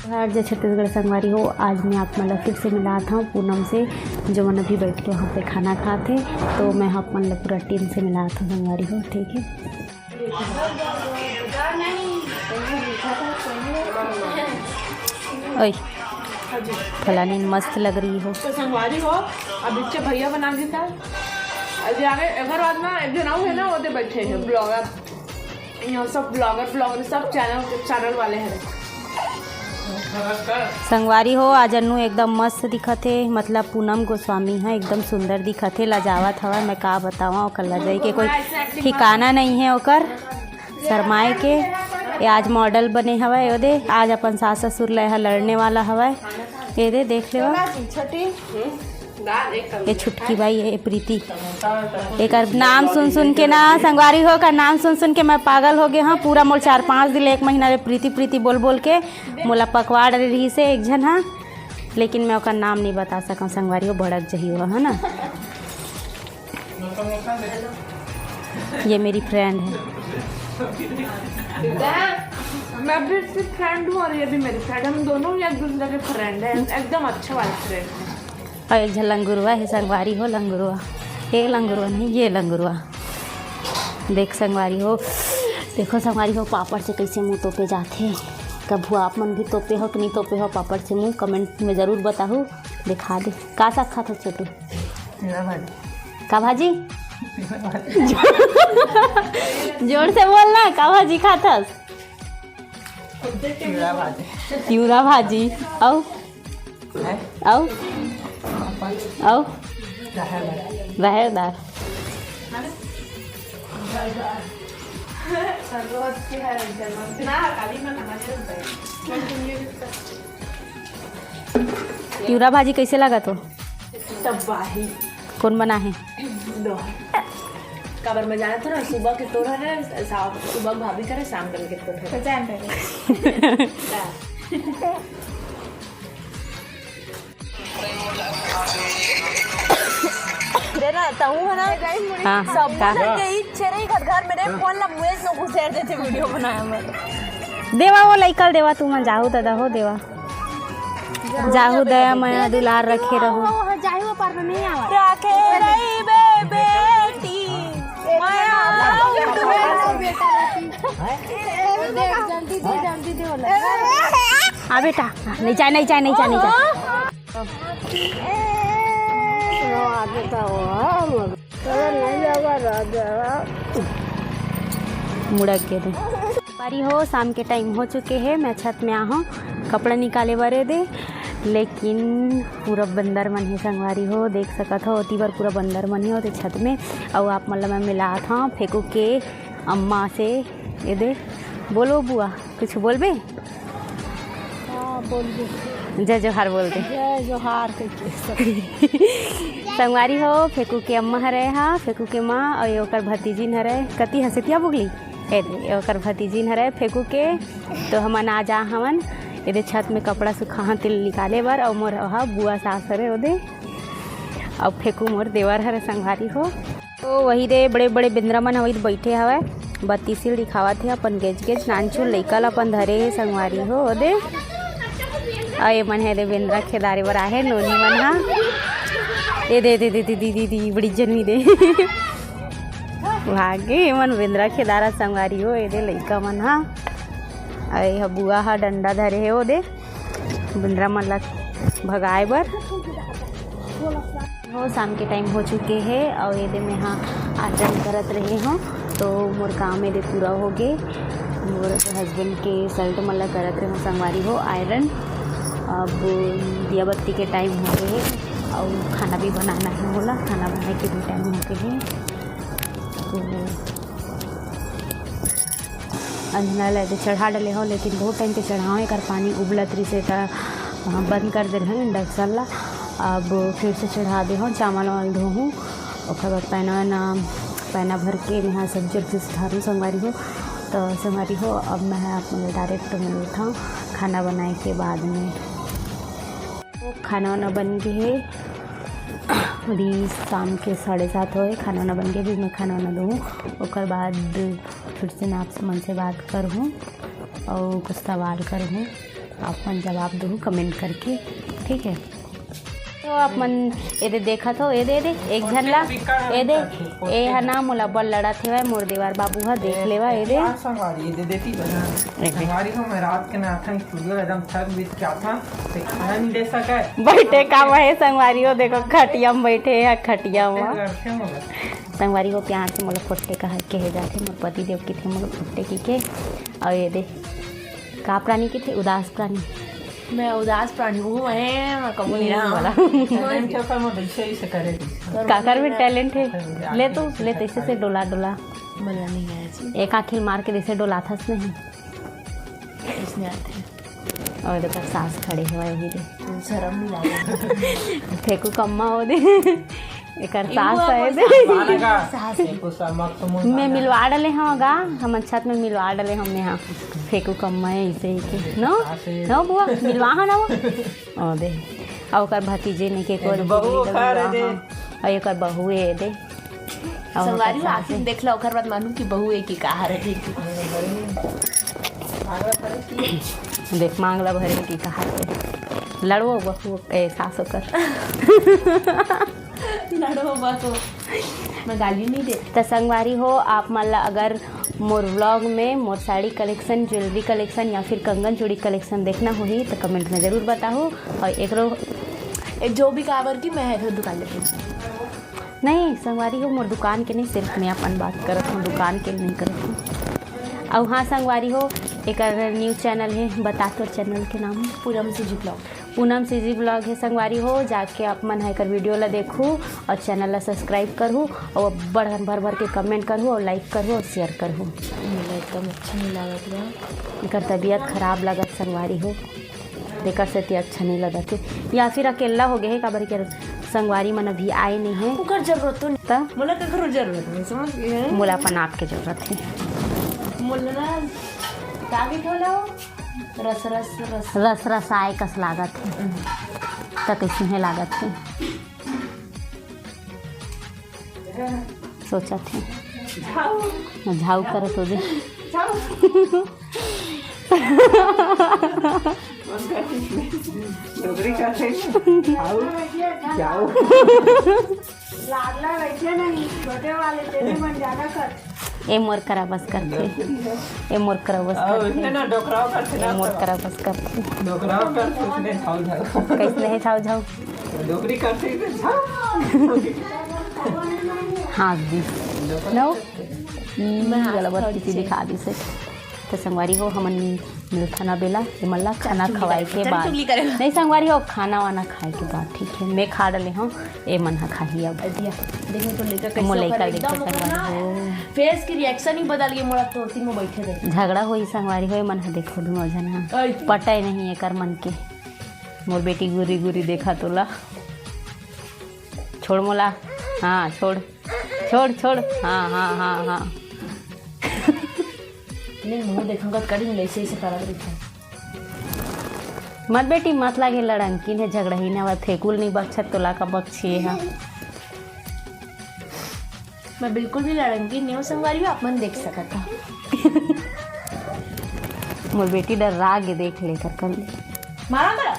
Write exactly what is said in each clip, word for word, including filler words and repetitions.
जोहार जय छत्तीसगढ़ संगवारी हो। आज मैं आप मन ला फिर से मिलात हूँ पूनम से, जो मन अभी बैठ के वहाँ पे खाना खात हे। तो मैं आप मन ला पूरा टीम से मिलात हूँ संगवारी हो, ठीक है। ओए, फलानी मस्त लग रही हो। तो संगवारी हो, अब इच्छा भैया बना के था। अभी आगे एकर बाद ना एक जन आऊ है ना, वो दे बैठे हैं ब्लॉगर। यहाँ सब ब्लॉगर, ब्लॉगर सब चैनल, चैनल वाले हैं। संगवारी हो, आज अन्नू एकदम मस्त दिखत हे, मतलब पूनम गोस्वामी ह एकदम सुंदर दिखत हे, लजावत हवय। मैं का बतावं, ओकर लजाई के कोई ठिकाना नहीं है ओकर शर्माए के। ये आज मॉडल बने हवय, ओ दे, आज अपन सास ससुर ले ह लड़ने वाला हवय। ये दे, देख लेवा। छोटी। ये छुटकी बाई, ये प्रीति। एकर नाम सुन सुन के ना, संगवारी हो, एकर नाम सुन सुन के मैं पागल हो गए हूँ। पूरा मोर चार पाँच दिन, एक महीना ले प्रीति प्रीति बोल बोल के मोला पकवा डरे रही से एक झन हा, लेकिन मैं ओकर नाम नहीं बता सकूँ संगवारी हो, भड़क जही हो, है ना। ये मेरी फ्रेंड है। मैं भी इसकी फ्रेंड हूँ और ये भी मेरी फ्रेंड, हम दोनों ही एक दूसरे के फ्रेंड हैं, एकदम अच्छे वाले फ्रेंड हैं। और एक झन लंगुरवा है संगवारी हो, लंगुरवा, ये लंगुरवा नहीं, ये लंगुरवा। देख संगवारी हो, देखो संगवारी हो, पापड़ से कैसे मुंह तोपे जाथे। कभू आप मन भी तोपे हो कि नहीं तोपे हो पापड़ से मुंह, कमेंट में जरूर बताहू। दिखा दे, का साग खात हो छोटू? का भाजी? जोर से बोल ना, का भाजी खात हस? तिवरा भाजी। अउ? अउ? अउ? राहेर दार। तिवरा भाजी कैसे लागत हो? तबाही। कौन बना है? काबर मैं जानत हूँ ना, सुबह के तोर हरे, सा-, सुबह भाभी करे, शाम करके तोर हरे। रे ना, तहूँ है ना, हाँ, सब का? के इच्छे रही घर, घर मेरे फोन ला मुँह से घुसेर देते वीडियो बनाया मैं। देवा वो लइका ल देवा, तुमन जाहू दादा हो देवा। जाहू दया मया दुलार रखे रहू। जाहू पर नहीं आवा। राखे रही बे बेटी। जल्दी दे, जल्दी दे बोला। आ बेटा, नहीं चाहे, नहीं चाहे, नहीं चाहे, नहीं चाहे। आगे तो चलो नहीं जावा राजा। मुड़क के दे। बारी हो, शाम के टाइम हो चुके हे, मैं छत में आहूँ कपड़ा निकाले बरे दे, लेकिन पूरा बंदर मन हे संगवारी हो, देख सकत हो ओती बर पूरा बंदर मन हे ओती छत में। अउ आप मन ला मैं मिलात हूँ फेकू के अम्मा से। ये दे, बोलो बुआ, कुछ बोलबे? हाँ, बोल दे। जय जोहार बोल दे। जय जोहार कहिके सब। संगवारी हो, फेकू के अम्मा हरे हा, फेकू के माँ, अउ ये ओकर भतीजिन हरे। कति हंसतिया बुगली? ए दे, ये ओकर भतीजिन हरे फेकू के। तो हमन आ जा हवन, ये दे छत में कपड़ा सुखाहन तेल निकाले बर, अउ मोर हा बुआ सास हरे ओ दे, अउ फेकू मोर देवर हरे संगवारी हो। तो वही दे बड़े-बड़े बेंदरा मन ह वही दे बइठे हवय, बत्ती सील दिखावत हे अपन गेज-गेज, नानचुन लइका ल अपन धरे हे संगवारी हो, ओ दे। अउ ये मन हे दे बेंदरा खेदारे बर आहे, नोनी मन ह। ए दे, दे, दे, बड़ी जन हुई दे। भागे, ये मन बेंदरा खेदारा संगवारी हो, ए दे लइका मन ह। अउ ये ह बुआ ह डंडा धरे हे, ओ दे। बेंदरा मन ला भगाए बर। हो, शाम के टाइम हो चुके हे अउ ये दे मेहा आयरन करत रहे हों, तो मोर काम ये दे पूरा हो गे। मोर हस्बैंड के शर्ट मन ला करत रहे हों संगवारी हो आयरन। अब दिया बत्ती के टाइम हो गए हे अउ खाना भी बनाना है मोला, खाना बनाए के भी टाइम हो गए हे। तो अंजना ला एदे चढ़ा डले हो, लेकिन बहुत टाइम के चढ़ाव, एकर पानी उबलत रहिसे त, अ, बंद कर दे रहे इंडक्शन ला। अब फिर से चढ़ा दे हो, चावल वावल धोहूँ, ओकर बाद पैना वैना, पैना भर के मेहा सब्जी उब्जी सुधारूँ संगवारी हो। तो संगवारी हो, अब मैं आप मन डायरेक्ट मिलत हूँ खाना बनाए के बाद में। खाना वाना बन गे हे, अभी शाम के साढ़े सात होए, खाना वाना बन गे, अभी मैं खाना वाना दूँ, ओकर बाद फिर से मैं आप मन से बात करहूँ अउ कुछ सवाल करहूँ। आप मन जवाब दहू comment करके, ठीक है। तो आप मन एदे देखत हो, एदे, एदे, एक झन ला, एदे, ए हा ना मोला बड़ लड़त हेवय, मोर देवर बाबू हा, देख लेवा, एदे। यार संगवारी, एदे देखी बना। एदे। संगवारी हो, मैं रात के ना आथन studio एकदम थक बीत के आथन, ते खाना नहीं दे सके। बैठे का वहे संगवारी हो, देखो खटिया में बैठे हे, खटिया में। करते मोला। संगवारी हो, प्यार से मोला फोट्टे कहा, कहे जाथे, मोर पति देव किथे मोला फोट्टे की के, और एदे का प्राणी किथे? उदास प्राणी। मैं उदास प्राणी हूँ, मैं, मैं कबू नहीं रहा। वाला। Talent के ऊपर मैं बैठे ही से करे थी। काकर में talent है? ले तो, ले तो इसे से डोला, डोला। मला नहीं आया जी। एक आँखी मार के जैसे डोला था उसने। इसने आते हैं। और इधर सास खड़े हुए ही दे। शर्म नहीं लगे। फेंकू कम्मा हो दे। एकर सास है दे। सास है। मैं मिलवा डले हूँ गा, हम छत में मिलवा डले हूँ मैं, हाँ। फेंकू कम्मा है इसे ही के। नो? नो बुआ, मिलवा हो ना वो? ओ दे। और ओकर भतीजे ने के कोई बहू खा रहे दे। और एकर बहू है दे। और संगवारी ओकर सास आखिर है। देख लो, ओकर बाद मानू कि बहू है कि का हरे, ठीक है। देख, मांगला भरे की कहा थे। लड़ो बहू, ए, सास ओकर। लड़ो बहू। मैं गाली नहीं दे। त संगवारी हो, आप मन ला अगर मोर vlog में मोर साड़ी collection, jewellery collection या फिर कंगन चूड़ी collection देखना होही, त comment में जरूर बताहू। और एकरो ए, जो भी काबर की मैं है दुकान लेके। नहीं, संगवारी हो, मोर दुकान के नहीं, सिर्फ मैं अपन बात करत हूँ, दुकान के नहीं करत हूँ। अउ हाँ संगवारी हो, एकर new channel है, बता तोर channel के नाम। पूनम CG vlog। पूनम CG vlog है संगवारी हो, जाके आप मन ह एकर video ला देखहू और channel ला subscribe करहू और बढ़ भर भर के comment करहू और like करहू और share करहू। मोला एकदम अच्छा नहीं लागत बा। एकर तबीयत खराब लागत संगवारी हो। तेकर सेती अच्छा नहीं लगत हे, या फिर अकेला हो गए हे, काबर के संगवारी मन अभी आए नहीं है। ओकर जरूरत तो नहीं। त? मोला ककरो जरूरत नहीं, समझ गए हैं? मोला अपन आप के जरूरत है। मोला ना, का भी खोलो? रस, रस, रस। रस, रस आए कस लागत है। हम्म। त कैसे है लागत है? सोचत हे। झाऊ। झाऊ करत हो दे। झाऊ। डोगरी करथे। झाऊ। झाऊ। लाडला वैसे नहीं, छोटे वाले तेरे मन ज्यादा कर। ए मोर करा बस करथे। ए मोर करा बस करथे। ए मोर करा बस करथे। डोकराव करथे, उसने झाऊ झाऊ। कैसने हे झाऊ झाऊ? डोकरी करथे, उसने झाऊ। हाँस दिस। नो? ई गलत किसी दिखा दिस हे। त संगवारी हो, हमन मिलथन अबेला, एमन ला खाना खवाए के बाद। नहीं संगवारी हो, खाना वाना खाए के बाद, ठीक है? मैं खा डले हूँ, ए मन ह खाही अब। देखो तो लइका कैसे मोर लइका ओकर देख के एकदम ओकर ना face के reaction ही बदल गए, मोला तोरती में बैठे रहे। झगड़ा होई संगवारी होए मन ह, देखो दुनो झन ह। पटय नहीं एकर मन के। मोर बेटी गुरी गुरी देखा तोला। छोड़ मोला। हाँ, छोड़। छोड़, छोड़। हाँ, हाँ, हाँ, हाँ। नहीं, मुँह देखूंगा, करी नहीं, ऐसे, ऐसे करत रहिथे। मत बेटी, मत लागे लड़ंकी ने झगड़ही ने, फेकुल नहीं बख्शत तो लाका बख्शिए हा। मैं बिल्कुल भी लड़ंकी नहीं हूँ संगवारी, आप मन देख सकत हा। मोर बेटी डर राग देख लेकर कर ले। मारा मारा।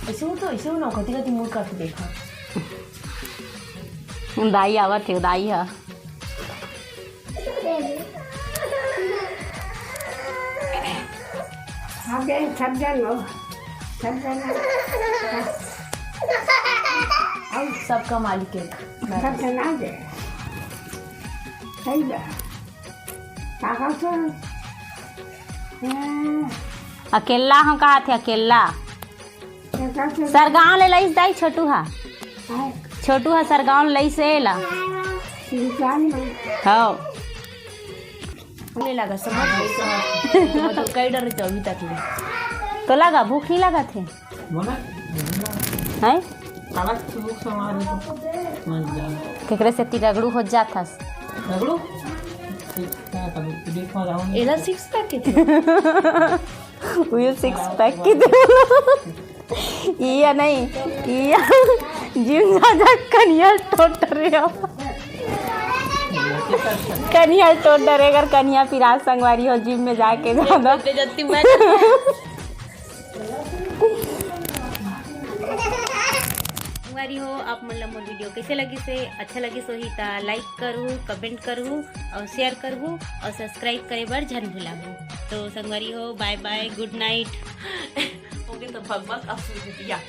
ऐसे हो तो, ऐसे हो ना, कति कति मुड़ करके देखा। दाई आवत हे, दाई हा। आ गए सब जन हो, सब जन हो। सबका मालिक एक। सब जन आ गए। सही बा। पागल तो। हाँ। अकेला हम कहा थे, अकेला। सरगांव ले लइस दाई छोटू हा। छोटू हा सरगांव ले लइस एला। हव। नहीं लगा समझ। मतलब कई डर रहते अभी तक ले। तो लगा भूख नहीं लगा थे? हैं? केकरे से ती रगड़ू हो जात हस? रगड़ू? एला six pack के थे। उयो six pack के दे। इया नहीं, इया जिम जा जा कनिया टोटरे हो। कनिहा तोड़ डरे अगर कनिहा पिरात संगवारी हो जिम में जाके ज्यादा। संगवारी हो, आप मन ला मोर वीडियो कैसे लगिस हे? अच्छा लगिस होही त लाइक करहू, कमेंट करहू और शेयर करहू और सब्सक्राइब करे बर झन भुलाहू। तो संगवारी हो, बाय बाय, गुड नाइट। ओके, तो भगवान अब सुई दे दिया।